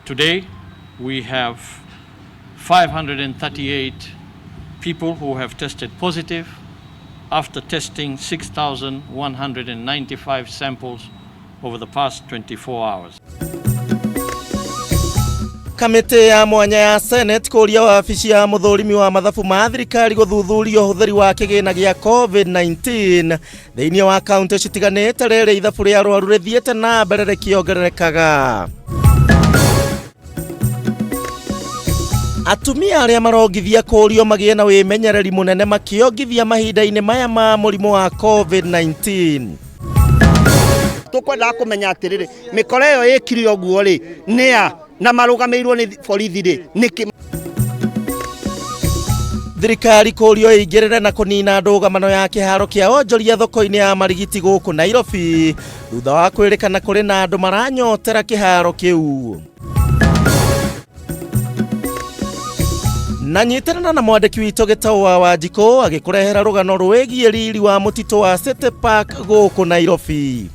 Today, we have 538 people who have tested positive after testing 6,195 samples over the past 24 hours. Kamĩtĩ ya mwanya ya Senate kũria wabici ya mũthũrimi wa mathabu ma thirikari gũthuthuria ũhũthĩri wa kĩgĩna gĩa COVID-19 thĩinĩ wa kaunti citiganĩte rĩrĩ ithabu rĩa arwaru rĩthiĩte na mbere rĩkĩongererekaga. Atumia arĩa marongithia kũrio magĩe na wĩmenyereri mũnene makĩongithia mahinda-inĩ maya ma mũrimũ wa COVID-19. Tũkwendaga kũmenya atĩrĩrĩ, mĩkora ĩyo ĩkire ũguo rĩ, nĩa na marũgamĩirwo nĩ borithi rĩ, nĩkĩ? Thirikari kũrio ĩingĩrĩre na kũnina ndũgamano ya kĩharo kĩa onjoria thoko-inĩ ya Marigiti gũkũ Nairobi thutha wa kwĩrĩkana kũrĩ na andũ maranyotera kĩharo kĩu. Na nyitanĩra na mwandĩki witũ Gĩtaũ wa Wanjikũ agĩkũrehera rũgano rwĩgiĩ riri wa mũtitũ wa City Park gũkũ Nairobi.